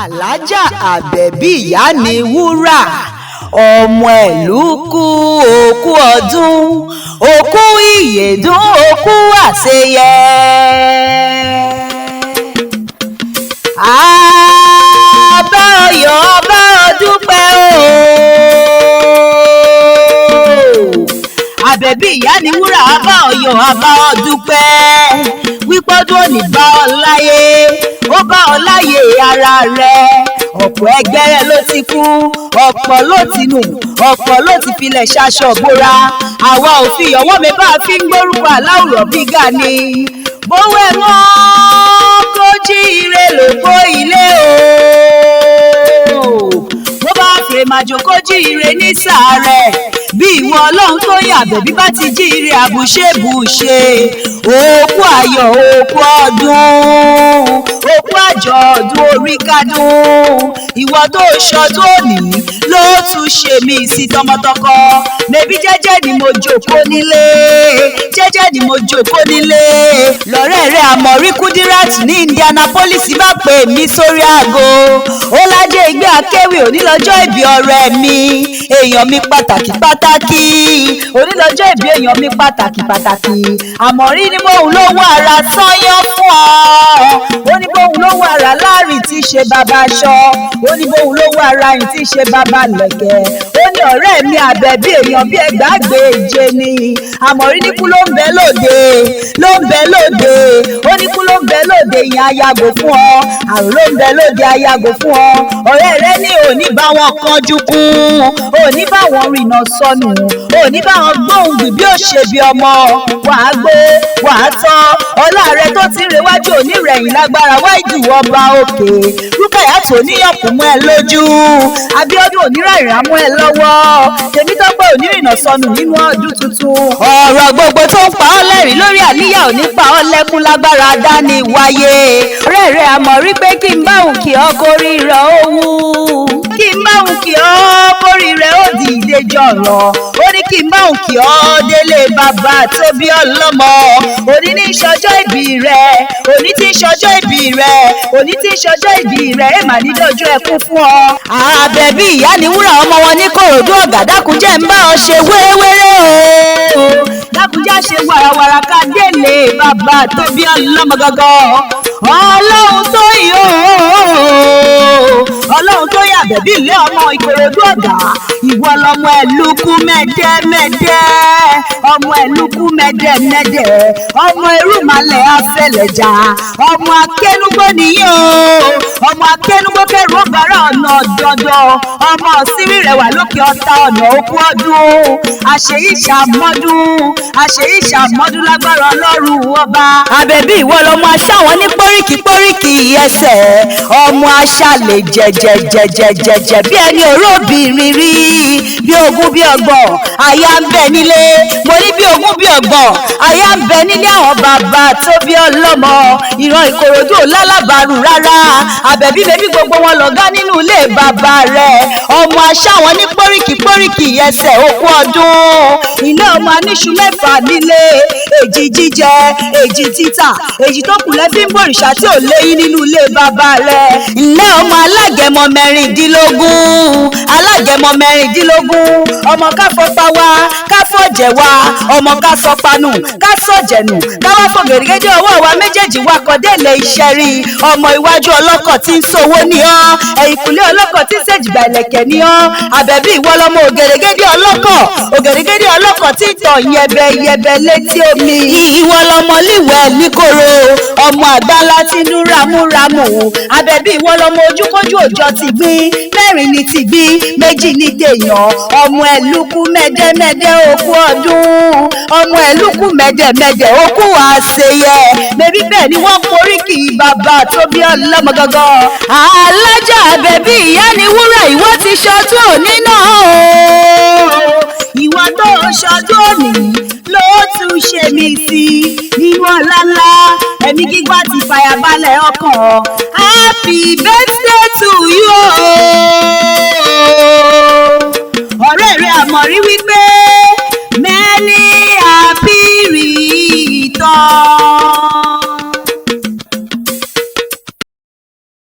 Aláàjà Àbẹ̀bí Ìyá ní wúrà, ọmọ ẹ̀lùkù, òkú ọdún, òkú ìyèdún, òkú àṣeyẹ. Àbá ọyọ̀ ọba ọdúpẹ́ o. Àbẹ̀bí Ìyá ní wúrà, àbá ọyọ̀ àbá ọdúpẹ́ wípọ́dún òní bá ọ láyé, ó bá ọ láyé ara rẹ̀. Ọ̀pọ̀ ẹgbẹ́ rẹ̀ ló ti kú, ọ̀pọ̀ ló ti nù, ọ̀pọ̀ ló ti filẹ̀ ṣaṣọ bóra. Àwa ò fi ọwọ́ mi bá a fi ń gbórúkọ aláwùrọ̀ bí gani. Bówó ẹ̀ mọ́ kó jí ire ló kó ilé o. Bó bá fèrèmàjò kó jí ire ní sàárẹ̀. Bí ìwọ Ọlọ́run tó yàn Àbẹ̀bí bá ti jí ire àbùṣebùṣe. Òkú ayọ̀, òkú ọdún, òkú àjọ̀dún orí kádùn. Ìwọ tó ṣọdún òní ló tún ṣe mí sí tọmọtọkọ. Mẹbí jẹ́jẹ́ ni mo jókòó nílé, jẹ́jẹ́ ni mo jókòó nílé. Lọ́rẹ́ rẹ̀ Àmọ̀rí Kúdírát ní Indianapolis bá pè mí sórí aago. Ó lájẹ́ ìgbé akéwì òní lọ́jọ́ ìbí ọ̀rẹ́ mi, èèyàn mi pàtàkì pàtàkì. Òní lọ́jọ́ ìbí èèyàn mi pàtàkì pàtàkì. Àmọ̀rí ni bóun lówó ara sányán fún ọ. Ó ní bóun lówó ara láàrin tí í ṣe bàbá aṣọ. Ó ní bóun lówó ara yìí tí í ṣe bàbá lẹ̀kẹ̀. Ó ní ọ̀rẹ́ mi Àbẹ̀bí èèyàn bí ẹgbàágbèje ni. Àmọ̀rí ní kú ló ń bẹ lóde, ló ń bẹ lóde. Ó ní kú ló ń bẹ lóde ìyẹn ayago fún ọ. Àrùn ló ń bẹ lóde ayago fún ọ. Ọ̀rẹ́ rẹ ní òní bá wọn kanjú kú, òní bá wọn rìnà sọnù, òní bá wọn gbóhùn gbì bí ó ṣe bí ọmọ. Wàá gbó, wàá tọ́. Ọlá rẹ tó ti ń rewájú òní rẹ̀yìn lágbára wáìdù ọba òkè. Rúkàyà tó níyànkù mọ́ ẹ lójú. Abíọ́dún oníràìrà mọ́ ẹ lọ́wọ́. Tèmítọ́pẹ́ onírìnà sọnù nínú ọdún tuntun. Ọ̀rọ̀ gbogbo tó ń pa ọ́ lẹ́rìn lórí àníyá ò ní pa ọ́ lẹ́kún lágbára dání wáyé. Ọ̀rẹ́ rẹ̀ àmọ̀ rí pé kí n bá òun kí ọ kórí rẹ̀ ó wú. Kí n bá òun kí ọ kórí rẹ̀ ó dìde jọ̀rọ̀. Ó ní kí n bá òun kí ọ délé bàbá tó bí ọlọ́mọ. Òní ní ìṣọjọ́ ìbí rẹ̀. Òní tí ń ṣọjọ́ ìbí rẹ̀. Òní tí ń ṣọjọ́ ìbí rẹ̀. Èèmà ní dọ́jú ẹkún fún ọ. Àbẹ̀bí Ìyá ní wúrà, ọmọ wọn ní Kòròdú ọ̀gá, dákunjẹ́ ń bá ọ ṣe wéréwéré o. Dákunjẹ́ ṣe wàràwàrà ká délé bàbá tó bí ọlọ́mọ gangan. Ọlọ́run tó yọ Ọlọ́run tó yà Àbẹ̀bí ilé ọmọ Ìkòròdú ọ̀gá. Ìwọ lọmọ ẹ̀lúkú mẹ́dẹ́mẹ́dẹ́, ọmọ ẹ̀lúkú mẹ́dẹ́mẹ́dẹ́, ọmọ erùmálẹ̀ afẹ́lẹ̀jà, ọmọ akẹ́nugbó nìyí o, ọmọ akẹ́nugbó kẹrù ọ̀bàrà ọ̀nà dandan, ọmọ ọ̀sírí rẹ̀ wà lókè ọ̀tá ọ̀nà òkú ọdún, àṣeyí ṣàmọ́dún, àṣeyí ṣàmọ́dún lágbára Ọlọ́run ọba. Àbẹ̀bí ìwọ lọmọ aṣáwọn ní póríkì póríkì ẹsẹ̀, ọmọ aṣálẹ̀ jẹjẹjẹjẹjẹjẹ bí ẹni òróbìnrin rí, bí ogún bí ọgbọ̀n àyà ń bẹ nílé. Mo ní bí ogún bí ọgbọ̀n àyà ń bẹ nílé àwọn bàbá tó bí ọlọ́mọ. Ìran Ìkòròdú ò lálàbàrù rárá. Àbẹ̀bí bẹbí gbogbo wọn lọ̀gá nínú ilé bàbá rẹ̀. Ọmọ aṣáwọn ní póríkì póríkì ẹsẹ̀ òkú ọdún. Ilé ọmọ aníṣu mẹ́fà nílé, èjì jíjẹ, èjì títà, èjì tó kù lẹ́fí ń bòrìṣà tí ò léyìn nínú ilé bàbá rẹ̀. Ilé ọmọ alágẹmọ mẹ́rìndínlógún, alágẹmọ mẹ́rìndínlógún, ọmọ káfọpá wá, káfọ̀jẹ̀ wá, ọmọ kásọpanù, kásọ̀jẹ̀nù, káwá fògèrègédé ọwọ́ wa méjèèjì wá kọ́délé iṣẹ́ rí. Ọmọ iwájú ọlọ́kọ̀ tí ń sowó ní ọ́, ẹ̀yìnkùlé ọlọ́kọ̀ tí ń ṣèjìgbà ìlẹ̀kẹ̀ ní ọ́. Àbẹ̀bí ìwọ lọmọ ògèrègédé ọlọ́kọ̀, ògèrègédé ọlọ́kọ̀ tí ń tọ̀ yẹbẹyẹbẹ létí omi. Ìwọ lọmọ líwẹ̀ níkoro, ọmọ àgbàlá tí ń dún ramúramù. Àbẹ̀bí ìwọ lọmọ ojúkójú òjọ ti gbín, mẹ́rin ni ti gbín, méjì ní tèèyàn. Ọmọ ẹ̀lúkú mẹ́dẹ́mẹ́dẹ́ òkú ọdún, ọmọ ẹ̀lúkú mẹ́dẹ́mẹ́dẹ́ òkú àṣeyẹ. Mẹ́bí bẹ́ẹ̀ ni wọ́n forí kì í bàbá tó bí ọlọ́mọ gangan. Alájà Àbẹ̀bí Ìyá ní wúrà, ìwọ ti ṣọdún òní náà o. Ìwọ tó ṣọdún òní ló tún ṣe mí sí nínú ọlá ńlá, ẹ̀mí gígùn àti ìfàyàbalẹ̀ ọkàn. Happy